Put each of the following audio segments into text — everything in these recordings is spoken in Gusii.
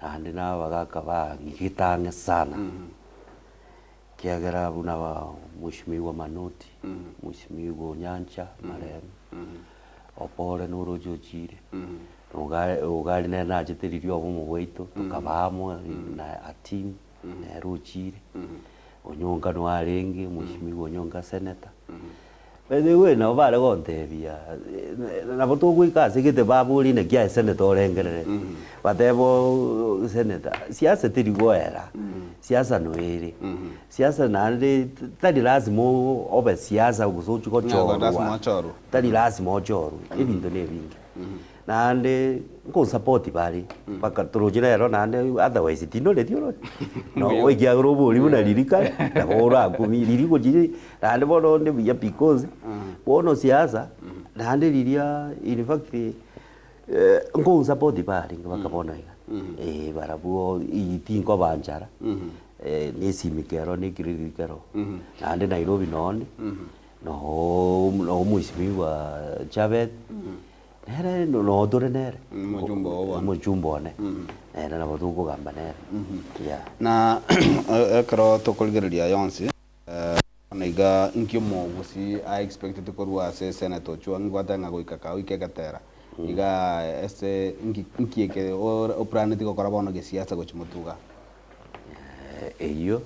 Naende na abagaka bang'igete ang'e sana, ekiagera buna Mweshimiwa Manoti, Mweshimiwa Onyancha marehemu, Opore noroche ochire, na Ogari nere nachete riria obomo bwaito, tokaba amo na a team, nere ochire, Onyonka noe arenge, Mweshimiwa Onyonka senator. By the way nabo bare gontebia, nabo togoika ase gete baborie naki aye senator orengerereti, batebe oo senator, siasa teri goera, siasa noere, siasa naende tari lazima obe siasa gose ochie Ng'a lazima gochorwa, ochorwe. tari lazima ochorwe, ebinto na ebinge. Naende nko support bare, mpaka toroche rero naende otherwise tindoreti orore, no ekiagera obori buna riria kare, nabo orakumie riria gochia naende bono onde buya because, bono siasa, naende riria in fact nko support barenge mpaka bono iga, eh barabwo ii tinkobanchara, na esimi kero na ekiriri kero, naende Nairobi nonde, noo noo mweshimiwa Chabet. Nere noo tore nere, Omochumba oo bono. omochumba one, nere nabo tokogamba nere, yeah. Na ekero tokorigereria aya onsi, bono iga inki omogusii a expected korwa ase senator Ochwang'i ngwateba ng'a goika ka goika egetera, iga ase inki inki eke ore oplaneti gokora bono gesiasa gochia motuga? Eyio,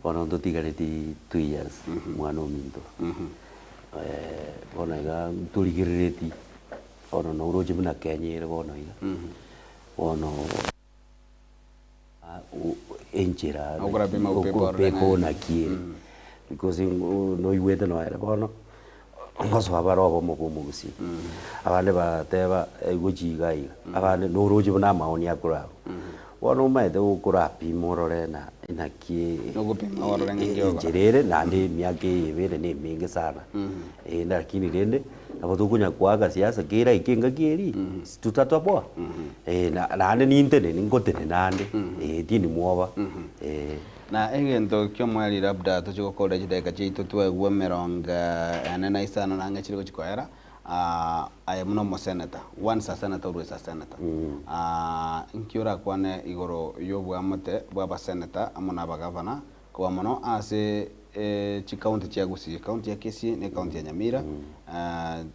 bono ntotigareti 2 years mwana ominto. Bono iga ntorigerereti, bono noroche buna Kenya ere bono iga, bono enchera Okorapima upepo orore ng'a- upepo naki ere, because noigwete noere bono, ngosoa bare obomo bwa omogusii, abande bateba gochia iga iga, abande noroche buna amaoni akorarwa. Bono omanyete gokorapima orore na naki Nogopima orore ng'a inki ogokora. enchera ere naende emiaka eye ebere na emenge sana. Eh lakini rende, nabo tokonya koaka siasa keraike engaki eria, tutatoboa, eh na naende ninteneni ngotenena ande, eh tindi mwoba, eh. Na egento ki'omoerio labda tochie gokorera chidakika chiaito twaigwa emerongo ene na isano na ang'e chire gochia koera, aye buna omoseneta, once a senator always a senator, nki orakwane igoro y'oboamate bwa abaseneta amo na abagavana kobua mono ase chicounty chia Gusii, ecounty ya Kisii na ecounty ya Nyamira,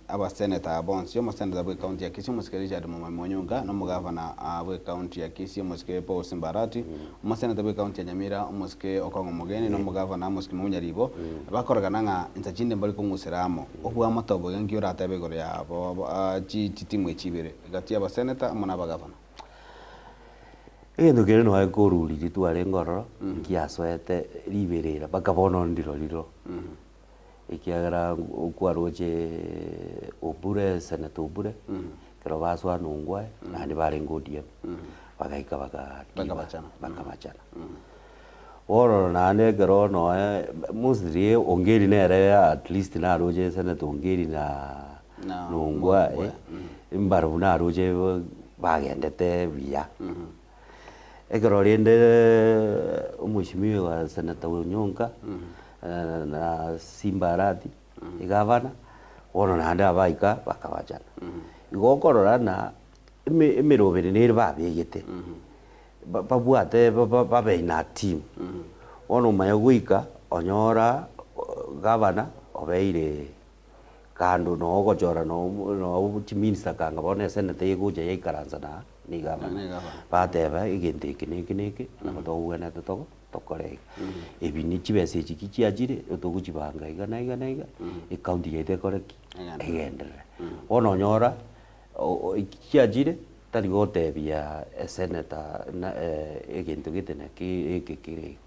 abaseneta aba bonsi, omoseneta bwa ecounty ya Kisii omosike Richard Momoima Onyonka na omogavana bwa ecounty ya Kisii omosike Paul Simba Arati, omoseneta bwa ecounty ya Nyamira omosike Okong'o Omogeni na omogavana omosike Mounya Ribo, bakorekana ng'a insa chinde mbari kong'usera amo. Oboamate obo iga nki oratebe igoro yabo chitimu echi ibere, egati y'abaseneta amo n'abagavana? Egento keria nonya korwa riria twarenge ororo, nkiasoete riberera mpaka bono ndiro riro, ekiagera okwaroche Obure, Senator Obure, ekero basoa Nongwae, naende barenge ODM, bagaika bagatiba, Bakabachana. bakabachana. Bono naende ekero nonya mostly Ongeri nere at least naroche Senator Ongeri na Na Nongwae, Nongwae, mbarabwo naroche bagendete buya. Ekero rende omweshimiwa Senator Onyonka na Simba Arati, egavana, bono naende abaika bakabachana. Igo okorora ng'a emeroberi nere babegete, babwate babe in a team, bono omanye goika onyora gavana obeire kando noo ogochora noo chiminista kanga bono eseneta egocha yaikaransa na na egavana, bateba egento eke na eke na eke nabo togwenerete togo tokore iga. Ebi ni chibesa echi ki chiachire togochibanga iga na iga na iga, ecounty yaito ekore ki? Egenderere. Bono onyora chiachire tari gotebia esenator na egento gete naki eke kere iga.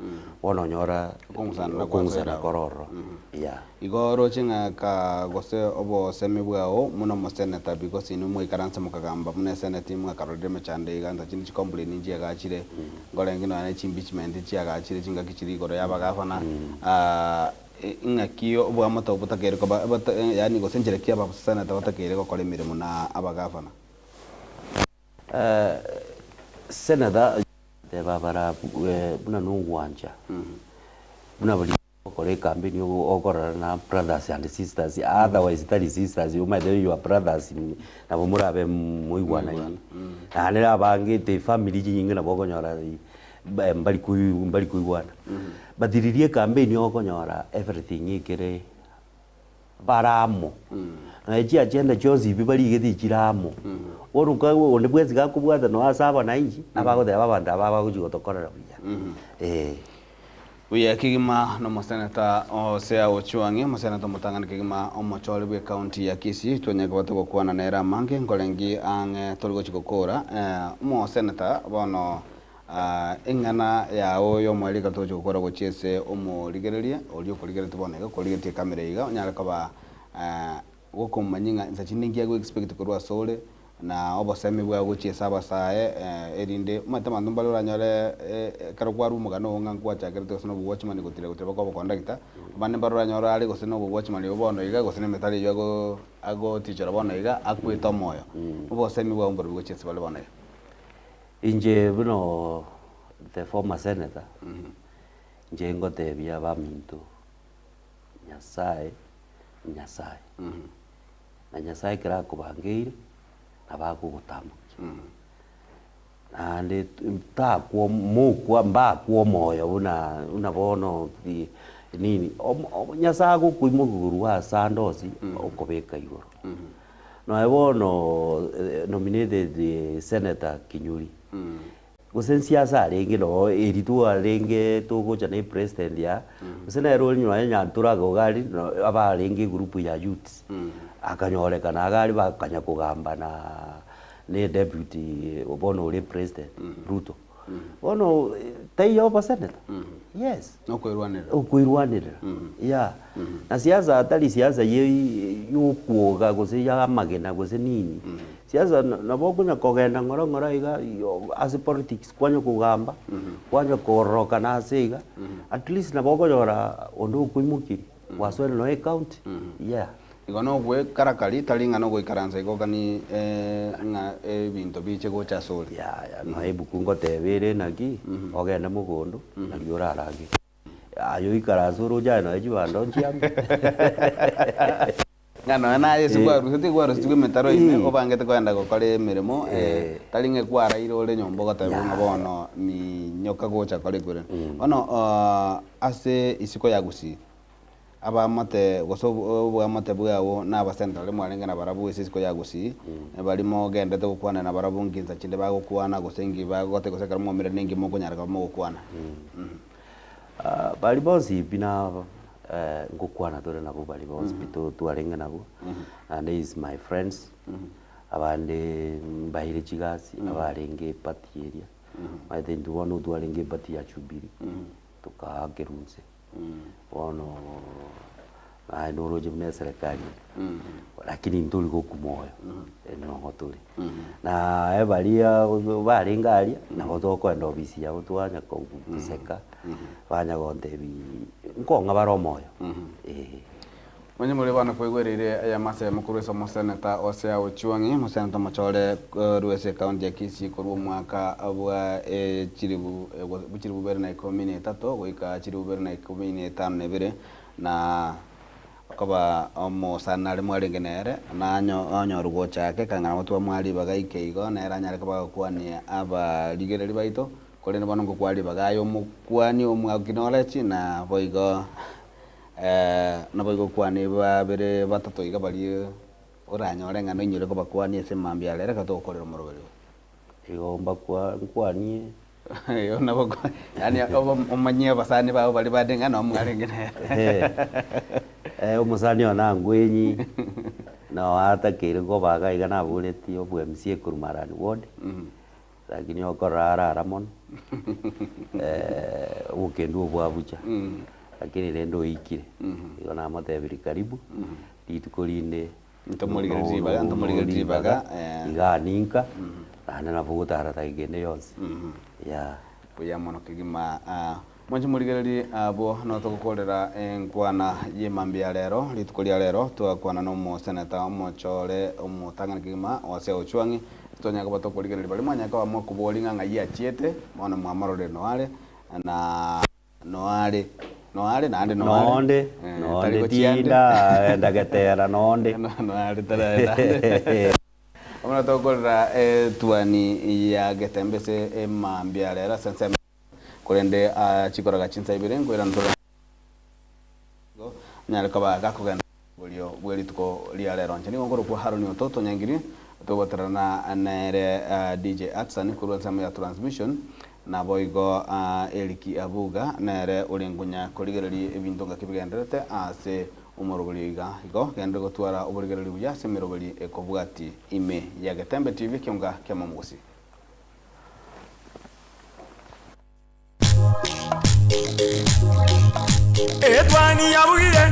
Bono onyora Okong'usana okong'usana kore ororo, yeah. Igo oroche ng'a ka gose obosemi bwao buna omoseneta because inwe mwaikaransa mokagamba buna eseneti mwakarorire emechando iga nta chinde chicomplain nchiagachire nkorenge nonya ne chiimpeachment chiagachire chingaki chiri igoro ya abagavana ng'aki oboamate obo botakeire koba yaani gose nchera ki abaseneta batakeire gokora emeremo na abagavana? Senator teba bara buna nogwancha buna baria. Okore ekampeni okorora na brothers and sisters, otherwise tari sisters omanyete your brothers nabo morabe moigwanaine. Naende abange tifamiri chinyinge nabo okonyora mbari mbari koigwana. But riria ekampeni okonyora everything ekere bare amo, nonya chiagenda chionsi pi barigete chire amo. Bono onde bwensi gakobwata nonya ase abananchi, abagoteba abanto aba bagochia gotokorera buya, eh. Buya kegima nomoseneta Hosea Ochwang'i, omoseneta omotang'ani kegima omochori bw'ecounty ya Kisii, twanyare koba togokwana nere amange nkorengi ang'e tori gochi gokora. Omoseneta bono eng'ana yao y'omoerio ekero togochi gokora gochia ase omorigereria oria okorigereretie bono iga okorigeretie ecamera iga onyare koba gokomanyia ng'a insa chinde nki ago expect korwa asore Na obosemi bwao gochia ase abasae, erinde omanyete abanto mbare oranyore ekero kwarwa omogano oo ng'a nkwachakerete gose na obowatchman gotira gotira baka obokondakta, abande mbare oranyore are gose na obowatchman obo bono iga gose na emetaro eywo ago agotichora bono iga akwete omoyo. Obosemi bwao mborobwo gochia ase bare bono iga. Inche buna the former senator, inche ngotebia abaminto Nyasaye, Nyasaye. Na Nyasae ekero akobangeire, nabo akogotambokia. Naende takwa mokwa mbakwa omoyo buna buna bono nini, omo Nyasae agokoimokia korwa ase ande onsi, okobeka igoro. Nonya bono nominated senator Kinyuri, Gose nsiasa arenge noo eri twarenge togocha na epresident aa, gose nere ore nonya Nyantura iga aria no abarenge egroup ya youths, akanyorekana iga aria bakanya kogamba na na edeputy bono ore president Ruto. Bono taiyo obosenator? Yes. Nokoirwanerera. Okoirwanerera, yeah. Na siasa tari siasa ye yokwoga gose ya amagena gose nini. Siasa nabo okonya kogenda ng'ora ng'ora iga ase politics kwanya kogamba, kwanya kororokana ase iga, at least nabo okonyora onde okoimokirie, gwasoire nonya ecounty, yeah. Igo nogwekarakari, tari ng'a nogoikaransa igo gani ng'a ebinto biche gocha asore. Yaya, nonya ebuku ngoteba ere naki, ogende mogondo, nario orarage. Aye oikaranse oroche aye nonya chibando nchiame. Ng'a nonya naye ase kwarusetie kwarusetigwe emetaro ime, obangete kogenda gokora emeremo, tari ng'a kwaraire ore nyomba ogotebiwa ng'a bono minyoka gocha kora ekwerende. Bono ase isiko ya Gusii, Abaamate, gose oboamate bwao nabasente baria mwarenge nabarabwo ase isiko ya Gusii, baria mogendete gokwana nabarabwo nginsa chinde bagokwana, gose inki bagoteba, gose ekero mwaumire ninki mokonyara koba mogokwana. Baria bonsi pi na ngokwana tore nabwo baria bonsi pi twarenge nabwo, naende is my friends, abande mbaire chigasi, abarenge eparty eria, omanyete intwe bono twarenge eparty ya Jubilee, tokaakerwa inse. Bono naye noroche buna eserekari ere, lakini ntori gokwa moyo, nongo tore. Naye baria barenge aria, nabo tokoenda ofisi yabo twanya kogoseka, banya gontebia nkong'a bare omoyo, eh. Onye more bono kwaigwereire eyemo ase eyemo korwa ase omoseneta Hosea Ochwang'i, omoseneta omochore korwa ase ekaunti ya Kisii korwa omwaka bwa chilifu chilifu bibere na ikomi na etato goika chilifu bibere na ikomi na etano na ibere, na okoba omosani nare mwarenge nere, na onyorwe gocha ake ekang'ana gotwa mwa ribaga ike igo, nere anyare koba agokwania abarigereria baito, korende bono ngokwa ribaga aye omokwanie omw'acknowledge na boigo. Naboigo okwane babere batato iga baria oranyore ng'a noinyore kobakwania ase mambia aria, reka togokorera omoroberi oyo. Igo mbakwa nkwanie. Igo nabo yaani omanyie abasani bao baria bande ng'a noo mwarenge nere. Omosani one Angwenyi noo atakeire koba iga iga naboretie obo MCA korwa Marani ward, lakini okorora arara mono, obokendu obwo bwabucha, lakini rende oikire, igo namotebirie karibu, rituko rinde Ntomorigererie ribaga, ntomorigererie ribaga, eh. iga ninka, naende nabo ogotara dakika ende yonsi, yeah. Buya mono kegima. Mwanche morigererie abwo noo togokorera enkwana y'emambia ya rero, rituko ria rero twakwana nomoseneta omochore omotang'ani kegima Hosea Ochwang'i, titonyara koba tokorigereria baria mwanyare koba mokoboria ng'a ng'ai achiete, bono mwamororire noare, na noare. Noare naende noare. Nonde, Eh, nonde tari gochiande. tindaenda getera nonde. Noare taraenda ande. Bono tokorera etuani ya Getembe ase emambia rero ase ensemo korende ah, chikoraga chinsa ibere nkoirana tore igo nyare koba gakogenda borio bwe rituko ria rero. Inche nigo nkorokwa Haroni Ototo Nyangiri togoterana nere ah, DJ Atsan korwa ensemo ya transmission naboigo ah, Eric Abuga nere ore nkonya korigereria ebinto ngaki bigendererete ase omorobori iga igo gende gotwara oborigereri buya ase emerobori ekobwati ime ya Getembe TV kionga kia Momugusi. Etwani yabugire,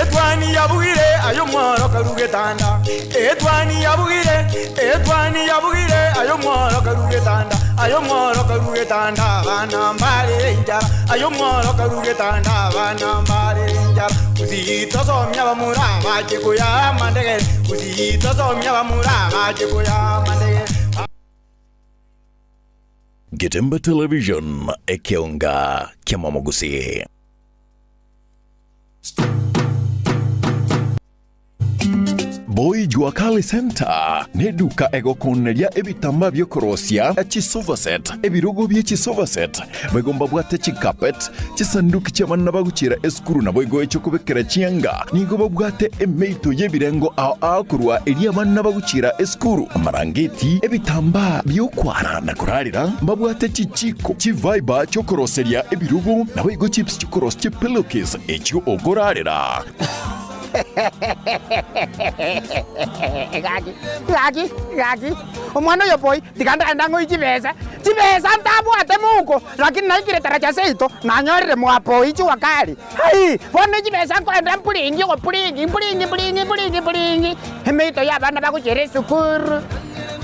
etwani yabugire, ayo mworo karugetanda. Etwani yabugire, etwani yabugire, ayo mworo karugetanda. Ayo mworo karugetanda, bana mbare injara. Ayo mworo karugetanda, bana mbare injara. Usitosomia bamura bache kuya mandegere. Usitosomia bamura bache kuya mandegere. Getembe Television ekionga kia Momogusi. Boy Jua Kali Center neduka egokoneria ebitamba biokorosia chisofa set ebirogo bie chisofa set boigo mbabwate chicarpet chisanduki chiabana bagochiera esukuru nabo igo echokobekera chianga nigo babwate emeito y'ebirengo ao ao korwa eria abana bagochiera esukuru amarangeti ebitambaa biokwara na korarera mbabwate chichiko chiviber chiokoroseria ebirogo nabo igo chips chikorosia chipillowcase echio okorarera. Gaki, gaki, gaki, omwana oyo boy, tiga ndagenda ng'oi chibesa, chibesa ntabwate mouko, lakini naikire taraja seito, nanyorire mwapoi jua kali. Hai, bono chibesa nkoenda mpulingi ogopulingi, mpulingi mpulingi mpulingi mpulingi, emeito ya abana bagochiera esukuru,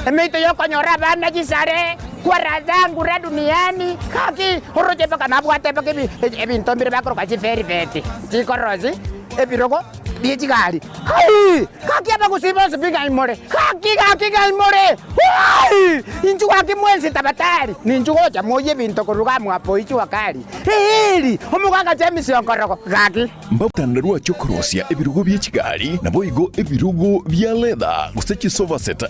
emeito ya okonyora abana chisare, kwara zangu ra duniani, gaki, oroche mpaka nabwate mpaka ebi ebinto mbire bakoroka chiferibeti, chikorosi, ebirogo bie chigari. Hai! Gaki abagusii bonsi pi ng'ai more? Gaki, gaki ng'ai more? Hai! Inchuo gaki mwensi tabatari, ninchu gocha moyie ebinto korwa iga mwapo ichua kari. Eeri! Omogaka James Onkorogo, gaki. Mbatandarua chi'okorosia ebirogo bie chigari, naboigo ebirogo bia leather, gose chisofa set.